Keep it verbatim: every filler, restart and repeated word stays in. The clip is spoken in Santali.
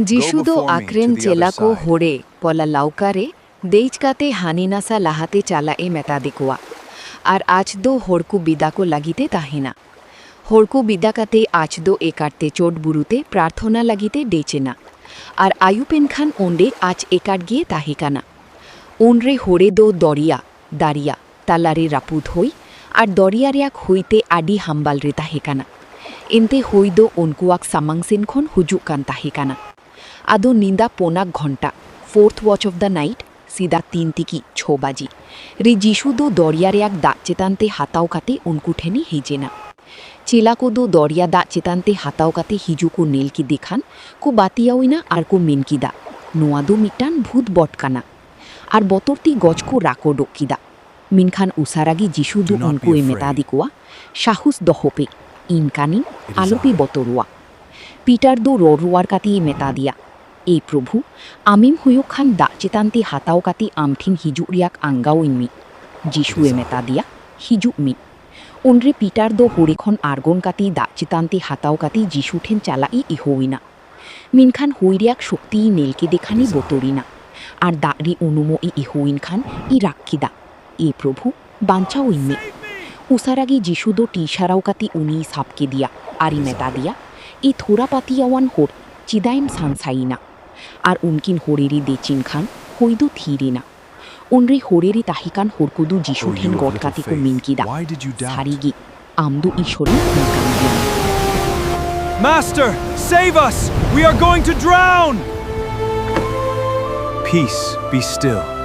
ᱡᱤᱥᱩ ᱫᱚ ᱟᱠᱨᱮᱱ ᱪᱮᱞᱟ ᱠᱚ ᱦᱚᱲᱮ ᱯᱚᱞᱟ ᱞᱟᱣᱠᱟ ᱨᱮ ᱫᱮᱡ ᱠᱟᱛᱮ ᱦᱟᱹᱱᱤ ᱱᱟᱥᱟ ᱞᱟᱦᱟᱛᱮ ᱪᱟᱞᱟᱜ ᱮ ᱢᱮᱛᱟ ᱫᱮᱠᱚᱣᱟ᱾ ᱟᱨ ᱟᱡ ᱫᱚ ᱦᱚᱲ ᱠᱚ ᱵᱤᱫᱟ ᱠᱚ ᱞᱟᱹᱜᱤᱫ ᱮ ᱛᱟᱦᱮᱱᱟ᱾ ᱦᱚᱲ ᱠᱚ ᱵᱤᱫᱟ ᱠᱟᱛᱮ ᱟᱡ ᱫᱚ ᱮᱠᱟᱴ ᱛᱮ ᱪᱚᱴ ᱵᱩᱨᱩ ᱛᱮ ᱯᱨᱟᱨᱛᱷᱚᱱᱟ ᱞᱟᱹᱜᱤᱫ ᱮ ᱫᱮᱡ ᱮᱱᱟ᱾ ᱟᱨ ᱟᱹᱭᱩᱵ ᱮᱱ ᱠᱷᱟᱱ ᱚᱸᱰᱮ ᱟᱡ ᱮᱠᱟᱴ ᱜᱮ ᱛᱟᱦᱮᱸ ᱠᱟᱱᱟ᱾ ᱩᱱᱨᱮ ᱦᱚᱲᱮ ᱫᱚ ᱫᱚᱨᱭᱟ, ᱫᱟᱨᱭᱟ, ᱛᱟᱞᱟᱨᱮ ᱨᱟᱹᱯᱩᱫ ᱦᱩᱭ ᱟᱨ ᱫᱚᱨᱭᱟ ᱨᱮᱭᱟᱜ ᱦᱩᱭ ᱛᱮ ᱟᱹᱰᱤ ᱦᱟᱢᱵᱟᱞ ᱨᱮ ᱛᱟᱦᱮᱸ ᱠᱟᱱᱟ᱾ ᱮᱱᱛᱮ ᱦᱩᱭ ᱫᱚ ᱩᱱᱠᱩᱣᱟᱜ ᱥᱟᱢᱟᱝ ᱥᱮᱱ ᱠᱷᱚᱱ ᱦᱤᱡᱩᱜ ᱠᱟᱱ ᱛᱟᱦᱮᱸ ᱠᱟᱱᱟ᱾ ᱟᱫᱚ ᱧᱤᱫᱟ ᱯᱳᱱᱟᱜ ᱜᱷᱚᱱᱴᱟ, fourth watch of the night, ᱥᱤᱫᱟ ᱛᱤᱱ ᱛᱤᱠᱤ ᱪᱷᱚ ᱵᱟᱡᱮ ᱨᱮ ᱡᱤᱥᱩ ᱫᱚ ᱫᱚᱨᱭᱟ ᱨᱮᱭᱟᱜ ᱫᱟᱜ ᱪᱮᱛᱟᱱ ᱛᱮ ᱦᱟᱛᱟᱣ ᱠᱟᱛᱮ ᱩᱱᱠᱩ ᱴᱷᱮᱱᱮ ᱦᱮᱡ ᱮᱱᱟ᱾ ᱪᱮᱞᱟ ᱠᱚᱫᱚ ᱫᱚᱨᱭᱟ ᱫᱟᱜ ᱪᱮᱛᱟᱱ ᱛᱮ ᱦᱟᱛᱟᱣ ᱠᱟᱛᱮ ᱦᱤᱡᱩᱜ ᱠᱚ ᱧᱮᱞ ᱠᱮᱫᱮ ᱠᱷᱟᱱ ᱠᱚ ᱵᱟᱛᱤᱭᱟᱣ ᱮᱱᱟ ᱟᱨ ᱠᱚ ᱢᱮᱱ ᱠᱮᱫᱟ, "ᱱᱚᱣᱟ ᱫᱚ ᱢᱤᱫᱴᱟᱝ ᱵᱷᱩᱛ ᱵᱚᱴ ᱠᱟᱱᱟ᱾" ᱟᱨ ᱵᱚᱛᱚᱨ ᱛᱮ ᱜᱚᱡ ᱠᱚ ᱨᱟᱜ ᱚᱰᱚᱠ ᱠᱮᱫᱟ᱾ ᱢᱮᱱᱠᱷᱟᱱ ᱩᱥᱟᱨᱟ ᱜᱮ ᱡᱤᱥᱩ ᱫᱚ ᱩᱱᱠᱩᱭ ᱢᱮᱛᱟ ᱫᱮᱠᱚᱣᱟ, "ᱥᱟᱦᱚᱥ ᱫᱚᱦᱚ ᱯᱮ, ᱤᱧ ᱠᱟᱹᱱᱤᱧ, ᱟᱞᱚᱯᱮ ᱵᱚᱛᱚᱨᱚᱜᱼᱟ᱾" ᱯᱤᱴᱟᱨ ᱫᱚ ᱨᱚᱲ ᱨᱩᱣᱟᱹᱲ ᱠᱟᱛᱮᱭ ᱢᱮᱛᱟ ᱫᱮᱭᱟ, "ᱮ ᱯᱨᱚᱵᱷᱩ, ᱟᱢᱮᱢ ᱦᱩᱭᱩᱜ ᱠᱷᱟᱱ ᱫᱟᱜ ᱪᱮᱛᱟᱱ ᱛᱮ ᱦᱟᱛᱟᱣ ᱠᱟᱛᱮ ᱟᱢ ᱴᱷᱮᱱ ᱦᱤᱡᱩᱜ ᱨᱮᱭᱟᱜ ᱟᱸᱜᱟᱣ ᱟᱹᱧ ᱢᱮ᱾" ᱡᱤᱥᱩ ᱮ ᱢᱮᱛᱟ ᱫᱮᱭᱟ, "ᱦᱤᱡᱩᱜ ᱢᱮ᱾" ᱩᱱᱨᱮ ᱯᱤᱴᱟᱨ ᱫᱚ ᱦᱚᱲᱮ ᱠᱷᱚᱱ ᱟᱬᱜᱚᱱ ᱠᱟᱛᱮ ᱫᱟᱜ ᱪᱮᱛᱟᱱ ᱛᱮ ᱦᱟᱛᱟᱣ ᱠᱟᱛᱮ ᱡᱤᱥᱩ ᱴᱷᱮᱱ ᱪᱟᱞᱟᱜ ᱮ ᱮᱦᱚᱵ ᱮᱱᱟ᱾ ᱢᱮᱱᱠᱷᱟᱱ ᱦᱩᱭ ᱨᱮᱭᱟᱜ ᱥᱚᱠᱛᱤᱭᱮ ᱧᱮᱞ ᱠᱮᱫᱮ ᱠᱷᱟᱱ ᱮ ᱵᱚᱛᱚᱨ ᱮᱱᱟ᱾ ᱟᱨ ᱫᱟᱜ ᱨᱮ ᱩᱱᱩᱢᱚᱜ ᱮ ᱮᱦᱚᱵ ᱮᱱ ᱠᱷᱟᱱ ᱮ ᱨᱟᱜ ᱠᱮᱫᱟ, "ᱮ ᱯᱨᱚᱵᱷᱩ, ᱵᱟᱧᱪᱟᱣ ᱟᱹᱧ ᱢᱮ᱾" ᱩᱥᱟᱨᱟ ᱜᱮ ᱡᱤᱥᱩ ᱫᱚ ᱛᱤ ᱥᱟᱨᱟᱣ ᱠᱟᱛᱮ ᱩᱱᱤᱭ ᱥᱟᱵ ᱠᱮᱫᱮᱭᱟ ᱟᱨ ᱮ ᱢᱮᱛᱟ ᱫᱮᱭᱟ, "ᱮ ᱛᱷᱚᱲᱟ ᱯᱟᱹᱛᱭᱟᱹᱣᱟᱱ ᱦᱚᱲ, ᱪᱮᱫᱟᱜ ᱮᱢ ᱥᱟᱱᱥᱟᱭᱮᱱᱟ?" ᱟᱨ ᱩᱱᱠᱤᱱ ᱦᱚᱲᱮ ᱨᱮ ᱫᱮᱡ ᱮᱱ ᱠᱷᱟᱱ ᱦᱚᱭ ᱫᱚ ᱛᱷᱤᱨ ᱮᱱᱟ᱾ ᱩᱱᱨᱮ ᱦᱚᱲᱮ ᱨᱮ ᱛᱟᱦᱮᱸ ᱠᱟᱱ ᱦᱚᱲ ᱠᱚᱫᱚ ᱡᱤᱥᱩ ᱴᱷᱮᱱ ᱜᱚᱰ ᱠᱟᱛᱮ ᱠᱚ ᱢᱮᱱ ᱠᱮᱫᱟ, "ᱥᱟᱹᱨᱤ ᱜᱮ, ᱟᱢ ᱫᱚ ᱤᱥᱚᱨ ᱨᱮᱱ ᱦᱚᱲ ᱠᱟᱱ ᱜᱮᱭᱟᱢ᱾" Master, save us! We are going to drown! Peace, be still.